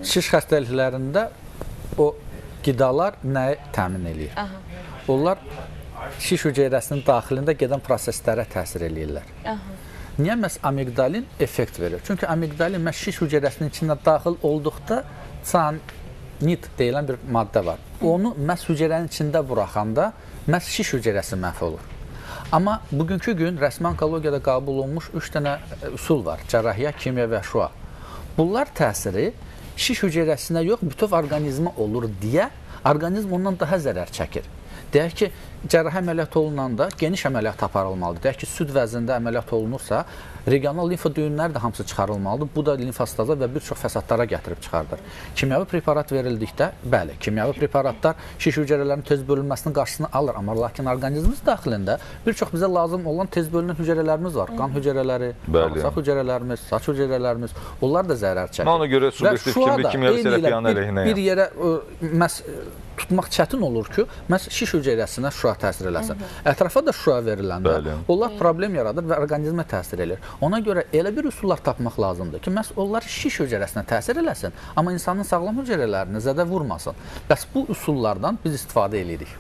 Şiş xəstəliklərində o qidalar nəyi təmin eləyir? Aha. Onlar şiş hüceyrəsinin daxilində gedən proseslərə təsir eləyirlər. Aha. Niyə məhz amigdalin effekt verir? Çünki amigdalin məhz şiş hüceyrəsinin içində daxil olduqda sianid deyilən bir maddə var. Onu məhz hüceyrənin içində buraxanda məhz şiş hüceyrəsi məhv olur. Amma bugünkü gün rəsmi onkologiyada qəbul olunmuş 3 dənə üsul var. Cərrahiyyə, kimya və şüa. Bunlar təsiri şiş hüceyrəsinə yox, bütöv orqanizmə olur deyə orqanizm ondan daha zərər çəkir. Deyək ki, cərrahi əməliyyat olunanda geniş əməliyyat aparılmalıdır. Deyək ki, süd vəzində əməliyyat olunursa, regional limfa düyünləri də hamısı çıxarılmalıdır. Bu da limfastaza və bir çox fəsadlara gətirib çıxardır. Kimyəvi preparat verildikdə, bəli, kimyəvi preparatlar şiş hüceyrələrinin tez bölünməsinin qarşısını alır, amma lakin orqanizmimiz daxilində bir çox bizə lazım olan tez bölünən hüceyrələrimiz var. Qan hüceyrələri, bağırsaq hüceyrələrimiz, saç hüceyrələrimiz, onlar da zərər çəkir. Mən ona görə Və subyektiv şüa kimi da kimyəvi eyni ilə terapiyanın əleyhinəyəm. Bir yerə məhz tutmaq çətin olur ki, məhz şiş hüceyrəsinə şüa təsir eləsin. Ətrafa da şüa veriləndə Bəli. onlar problem yaradır və orqanizmə təsir eləyir. Ona görə elə bir üsullar tapmaq lazımdır ki, məhz onlar şiş hüceyrəsinə təsir eləsin, amma insanın sağlam hüceyrələrinə zədə vurmasın. Bəs bu üsullardan biz istifadə eləyirik.